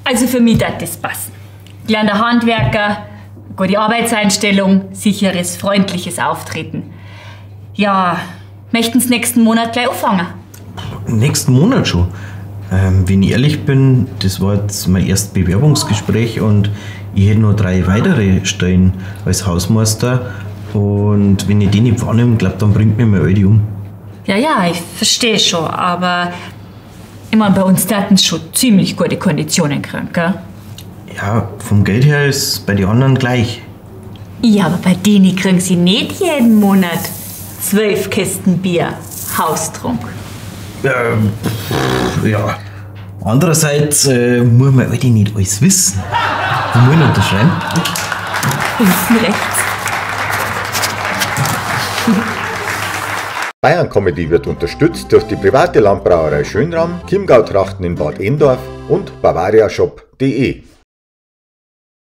Also für mich dat das passen. Gelernter Handwerker, gute Arbeitseinstellung, sicheres, freundliches Auftreten. Ja, möchten's nächsten Monat gleich anfangen? Nächsten Monat schon. Wenn ich ehrlich bin, das war jetzt mein erstes Bewerbungsgespräch und ich hätte noch 3 weitere Stellen als Hausmeister. Und wenn ich die nicht wahrnehme, glaub, dann bringt mir meine Alte um. Ja, ja, ich verstehe schon, aber ich mein, bei uns taten schon ziemlich gute Konditionen kriegen, gell? Ja, vom Geld her ist bei den anderen gleich. Ja, aber bei denen kriegen sie nicht jeden Monat 12 Kästen Bier, Haustrunk. Ja. Andererseits muss man heute nicht alles wissen. Wo muss ich unterschreiben? Unten rechts. Bayern Comedy wird unterstützt durch die private Landbrauerei Schönram, Chiemgau Trachten in Bad Endorf und bavariashop.de.